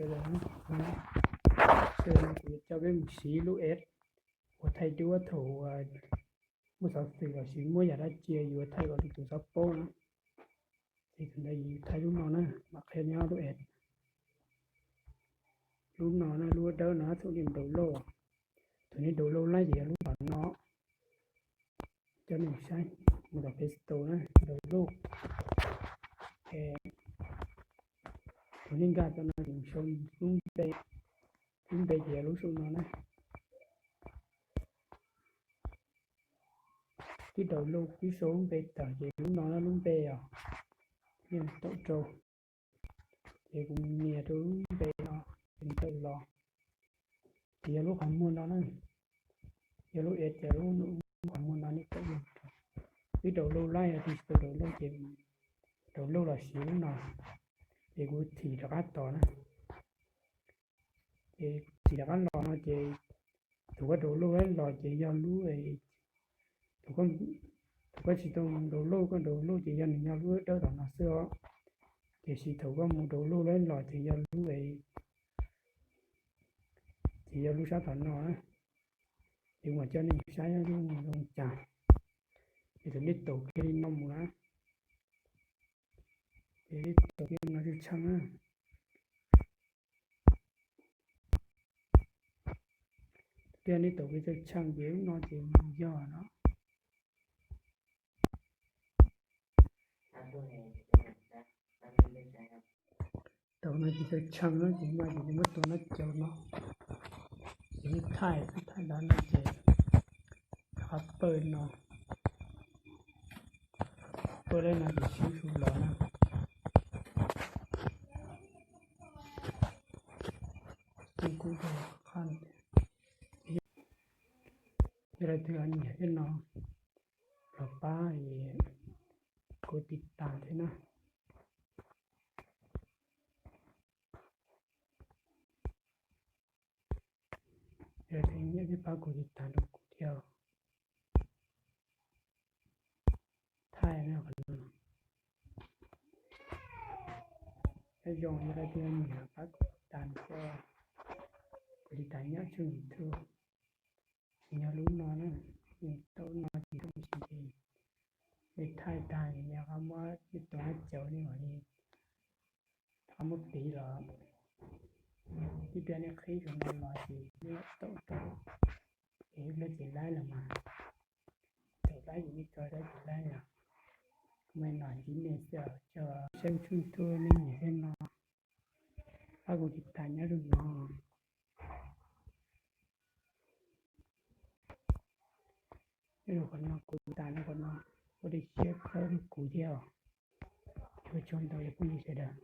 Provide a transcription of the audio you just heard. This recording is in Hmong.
Sawv daws, sawv daws kuv yuav coj peb mus siv lub app uas thaij duab thaum muaj xov xwm los sis muaj yam dab tsi yuav thaij kom lwm tus txhob paub na. Ces thaum ntawd yus thaij lub no na, mam qhia nyob lub app. Lub no na, lub dawb no thaum nej download, thaum nej download laib ces yog lub tom no. Coj nej saib, mus tom Play Store na, download. Thaum nej nkag tau no ces sau lub npe, lub npe ces yog lub saum no na. Twb download, twb sau lub npe tawm ces lub no na, lub npe os, nej tawm rau. Ces kuv nias rau lub npe no, ces tawm los. Ces yog lub qhov muag no na, yog lub app ces lub, lub qhov muag no nej tawm los rau. Twb download laib, yog tsis tau download ces download los siv lub no. Ces kuv thim rov qab tos na. Ces thim rov qab los no ces thaum koj download laib los ces yog lub, thaum koj tsis tau download, koj download ces yog nws yog lub dawb tom no xwb os. Tiam sis thaum koj mus download laib los ces yog lub, ces yog lub sab tom no na. Ces kuv mam coj nej saib lub zoo cas. Ces thaum nej taus kiag li no mus na, ces nej taus kiag no tshee tshee na. Thiab nej taus kiag tshee tshee ces lub no ces yog no. Taus no ces tshee tshee no ces no ces nej muab tua no caum no. Ces nej thaij, thaij nrad no ces rov qab pawj no, pawj lawm no ces sib hlub los na. Ces kuv, yog leej twg nyiam thiab no los pab kuv tiv tas thiab na. Yog leej twg nyiam thiab pab kuv tiv tas rau kuv thiab. Thaij no, nyob zoo yog leej twg nyiam pab kuv tiv tas thiab, kuv tiv tas nyob tshooj YouTube. Ces yog lub no na, tau no ces tau me ntsis ces nej thaij tag ces nej rov qab muab nej tus hab cauv nej mam li rov qab muab piv los. Ib pliag nej qhib rau no los ces nej taum rau, ces ib pliag ces laib los mas. Taum laib ces nej tso rau ces laib los. Kuv mam li los ntsib nej xwb os, tso saib tshooj YouTube nej nyiam thiab no, pab kuv tiv tas nyob rau no. Nyob rau qhov no kuv tiv tas rau qhov no, ua dej siab khawb rau kuv thiab os. Ua tsaug ntau os phooj ywg sawv daws.